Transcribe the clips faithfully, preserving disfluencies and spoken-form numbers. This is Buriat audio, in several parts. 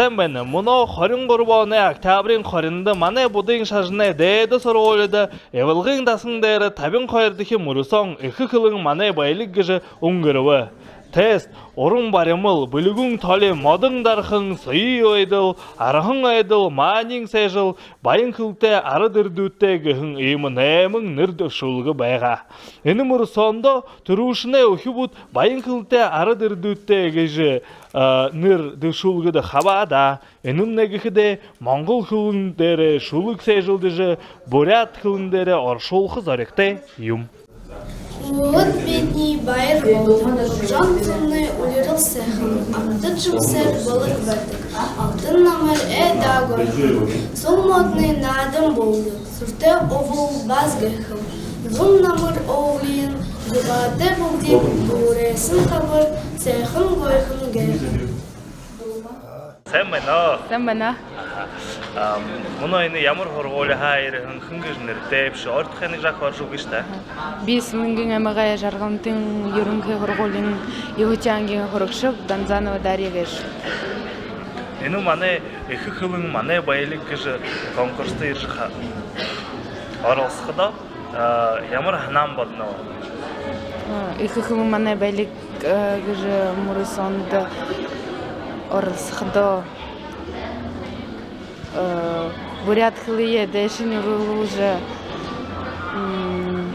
Сайн байна. Мүнөө хорин гурба оной октябриин хориндо манай Будын шажанай дээдэ һургуулида Ивалгын дасан дээрэ табин хоёрдохи мүрысөөн «Эхэ хэлэн — манай баялиг» гэжэ үнгэрбэ. Тест, уран баримал, бэлигүүн толи, модон дархан, соёо оёдол, арһан оёдол, маани сээжэл, баян хэлэтэй арад эрдэмтэй гэһэн иимэ найман нэрэ дэвшүүлгэ байгаа. Энэ мүрысөөндэ түрүүшынхиеэ үхибүүд баян хэлэтэй арад эрдэмтэй гэжэ, а, нэрэ дэвшүүлгэдэ хабаадаа. Энэмнай гэхэдэ монгол хэлэн дээрэ шүлэг сээжэлдэжэ, буряад хэлэн дээрэ оршуулха зоригтой юм. Өөд бидэнэй баяр болодог, жон зомнай улирал сайхан, амтан жэмсээр болоод байдаг, алтан намар эдэ горхон, зол модоной наадан болодог, сүртэй өвөл баһа гайхал, зол намар өвлын зугаатай болодог, дүүрээһэн хабар сайхан гуйхан гайхал. Сайн байна. Сайн байна. Аха. А, мүнөө энэ ямар һургуулиһаа ерэһэн, хэн гэжэ нэрэтэйбши? Өөртөө нэгэ жаахан хөөрэжэ үгыш даа. Би Сэлэнгын аймагай Жаргалантын юрэнхы һургуулиин юһэдэхи ангиин һурагша Данзанова Дарья гээшэб. Энэ манай «Эхэ хэлэн — манай баялиг» гэжэ конкурсдо ерэжэ ха-, оролсоходоо, а, ямар һанаан бодоноб? А, «Эхэ хэлэн — манай баялиг», а, гэжэ мүрысөөндэ оролсоходоо, а, буряад хэлэеэ дээшэнь үргэлжэлүүлжэ, м,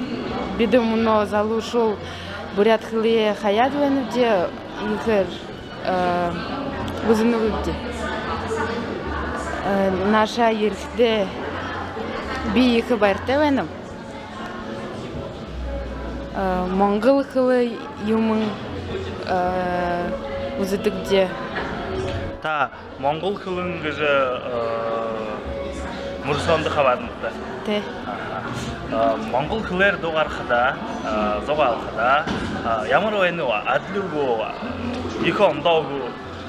бидэ мүнөө залуушуул буряад хэлэеэ хаяад байнабди, ехээр, а, үзэнэ гүбди. А, наашаа ерэхэдээ би ехэ баяртай байнаб. А, монгол хэлэ юумэн, а, үзэдэгбди. Та монгол хэлэн гэжэ, а, мүрысөөндэ хабааданат даа? Тээ. Аха. А, монгол хэлээр дуугархадаа, а, зугаалхадаа, а, ямар байнаб? Адли гү? Ехэ ондоо гү?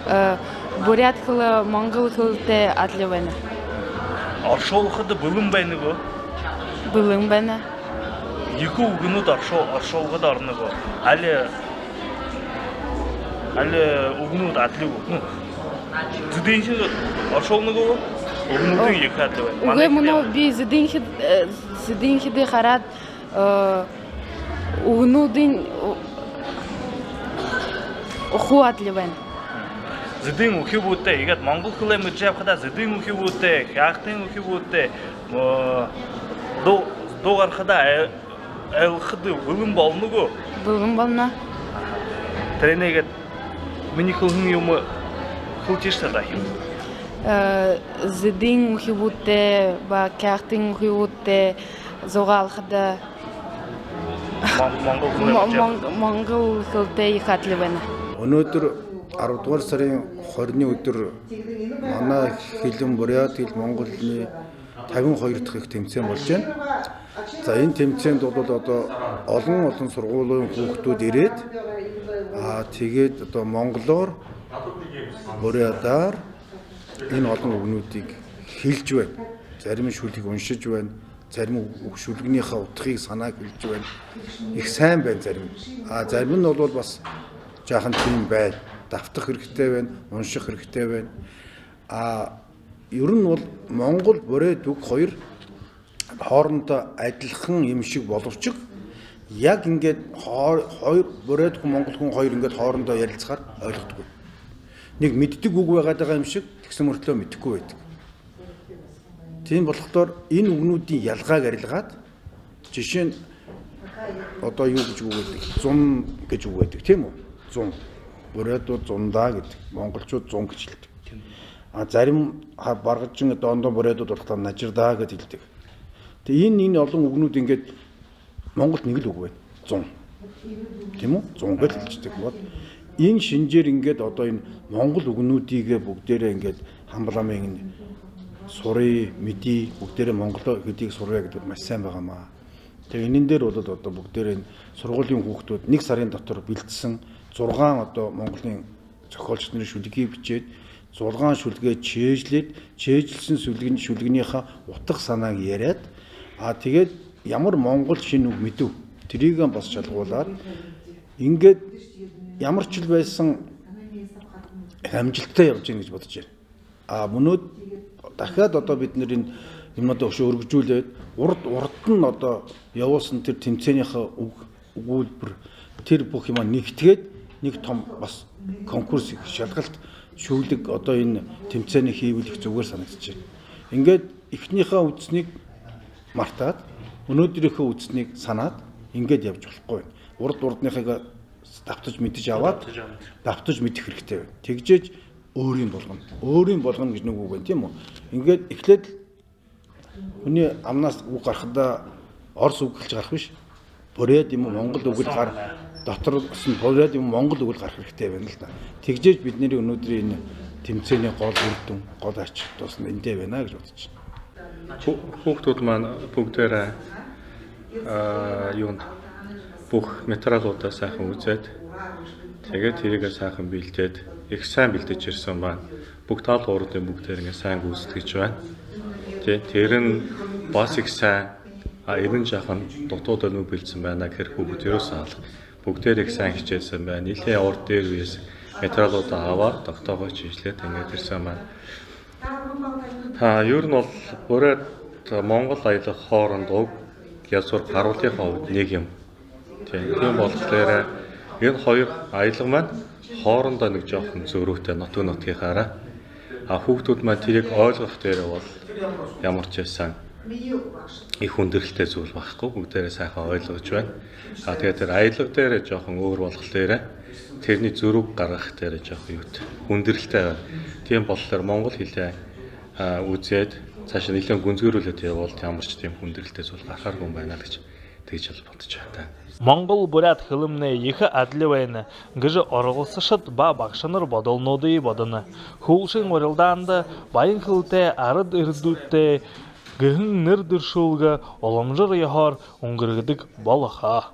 Э, буряад хэлэ монгол хэлэтэй адли байна. Оршуулхада бэлэн байна гү? Бэлэн байна. Ехэ үгэнүүд оршуу-, оршуулгада орно гү? Али, али үгэнүүд адли гү? Ну, зэдынхиие оршуулна гү? Үгэнүүдынь ехэ адли байна. Үгы, манай мүнөө би зэдынхид-, э, зэдынхидые хараад, э, үгэнүүдынь, э, хуу адли байна. Зэдын үхибүүдтэй, иигээд монгол хэлэ мэдэжэ ябахадаа, зэдын үхибүүдтэй, хяагтын үхибүүдтэй, э, дуу-, дуугархадаа, э, айлхада бэлэн болоно гү? Бэлэн болоно. Тэрэнээ иигээд минии хэлэһэн юумэ хэлэжэ үгыш даа. Э, зэдын үхибүүдтэй ба хяагтын үхибүүдтэй зугаалхада Мон-, монгол хэлэ мо-, мэдэжэ ябахада. Мон-, монгол хэлэтэй ехэ адли байна. Өнөөдөр арбадугаар сарын хорины өдөр манай хэлэн, буряад хэл, монгол хэлэнэй табин хоёр дахь их тэмцээн болжо байна. За, энэ тэмцээндэ бол одоо олон олон һургуулиин хүүгэдүүд ерээд, а, тиигээд одоо монголоор, буряадаар энэ олон үгэнүүдые хэлэжэ байна. Зарим шүлэг уншажа байна. Зарим үг-, шүлэгнийхээ утгыг, һанаа хэлэжэ байна. Ехэ һайн байна зарим. А зарим нь бол баһа жаахан тиимэ байна. Дабтаха хэрэгтэй байна, уншаха хэрэгтэй байна. А ер нь бол монгол, буряад үг хоёр хоорондоо адилхан юм шиг боловчо, яг иигээд хоо-, хоёр, буряад хүн, монгол хүн хоёр иигээд хоорондоо ярилцахаар ойлгодоггүй. Нэгэ мэддэг үг байгаад байгаа юм шиг, тэгсэн мөртлөө мэдэхэгүй байдаг. Тиимэ болохоор энэ үгэнүүдэй ялгааг арилгаад, жэшээнь, одоо юу гэжэ үг байдаг? Зун гэжэ үг байдаг, тиимэ гү? Зун. Буряадууд зундаа гэдэг, монголчууд зун гэжэ хэлэдэг. А зарим ха-, баргажанай одоо ондоо буряадууд болоходоо нажардаа гэжэ хэлэдэг. Тээ энэ, энэ олон үгэнүүд иигээд Монголдо нэгэ л үг байна. Зун. Тиимэ гү? Зун гэжэ хэлэдэг. Вот. Энэ шэнжээр иигээд одоо энэ монгол үгэнүүдые бүгдээрээ иигээд хамба ламын энэ һурая, мэдье, бүгдээрээ монгол хэлэеэ һурая гэдэг маш һайн байгаа юм аа. Тээ энэн дээрэ бол одоо бүгдээрээ энэ һургуулиин хүүгэдүүд нэгэ һарын дотор бэлдэһэн зургаан одоо монголой зохёолшодой шүлэгые бэшээд, зургаан шүлэгөө шээжлээд, шээжэлһэн шүлэгын, шүлэгнийхээ утга һанааг яриад, а тиигээд ямар монгол шэнэ үг мэдэб, тэрээгээ баһа шалгуулаад, иигээд ямаршье байһан амжалтатай ябажа байна гэжэ бодожо байна. А мүнөө дахяад одоо бидэнэр энэ юумэеэ үшөө үргэжүүлээд, урд, урд нь одоо ябуулһан тэрэ тэмсээнийхээ үг-, үгүүлбэр, тэрэ бүхы юумэ нэгтгээд, нэгэ том баһа конкурс, ехэ шалгалта, шүүлэг, одоо энэ тэмсээнэй хэблэлтэ ехэ зүгөөр һанагдажа байна. Иигээд эхинһээ үзэһэниие мартаад, мүнөөдэрһээ үзэһэниие һанаад, иигээд ябажа болохогүй байна. Урд урдынхыгаа дабтажа мэдэжэ абаад, дабтажа абаад, дабтажа мэдэхэ хэрэгтэй байна. Тиигэжэ өөрынгөө болгоно. Өөрынгөө болгоно гэжэ нэгэ үгэ байна, тиимэ гү? Иигээд эхилээд л хүнэй амнаас үг гарахадаа ород үг хэлэжэ гараха бэшэ. Буряад юм гү, монгол үгэл гар-, доторһоонь буряад юм гү, монгол үгэл гараха хэрэгтэй байна л даа. Тиигэжэ бидэнэрэй мүнөөдэрэй энэ тэмсээнэй гол үр дүн, гол аша туһань эндээ байна гэжэ бодожо байна. Хүү-, хүүгэдүүд маань бүгдээрээ, а, юундэ, бүхы материалуудаа һайхан үзөөд, тиигээд тэрээгээ һайхан бэлдээд, ехэ һайн бэлдэжэ ерэһэн байна. Бүхы талаһаань урдань бүгдээрээ һайн гүйсэдхэжэ байна. Тэ, тэрэнь баһа ехэ һайн, а, энэнь жаахан дутууданиинь бэлдсэн байна гэхээр хүүгэд юрөөхөөр һаал. Бүгдээрээ ехэ һайн хичээһэн байна. Нилээн урда дээрэ үеэс материалуудаа абаад, тогтоогоод, шэнжэлээд, иигээд ерэһэн байна. Та, юрэнь бол буряад, монгол аялга хоорондоо уг язгуур харуулхын хувьд нэгэ юм. Тиимэ. Тиимэ болохолоороо энэ хоёр аялга маань хоорондоо нэгэ жаахан зөрүүтэй, нутаг нютагаараа. А хүүгэдүүд маань тэрээгээ ойлгохо дээрээ бол ямаршье һайн ехэ хүндэрэлтэй зүйл багагүй, бүгдээрээ һайхан ойлгожо байна. А, тиигээд тэрэ аялга дээрээ жаахан өөр болохолоороо, тэрэнэй зөрүүг гаргаха дээрээ жаахан юутэй, хүндэрэлтэй байна. Тиимэ болохолоороо монгол хэлээ, а, үзөөд, саашаа нилээн гүнзэгырүүлээд ябабал, ямаршье тиимэ хүндэрэлтэй зүйл гарахаар юм байна л гэжэ, тиигэжэ л бодожо байна даа. Монгол буряад хэлэмнай ехэ адли байна гэжэ урилсагшад ба багшанар бодолнуудые бодоно. Һүүлшын урилдаанда баян хэлэтэй арад эрдэдтэй гэһэн нэрэ дэбжүүлгэ уламжаар ёһоор үнгэргэгдэдэг болохо.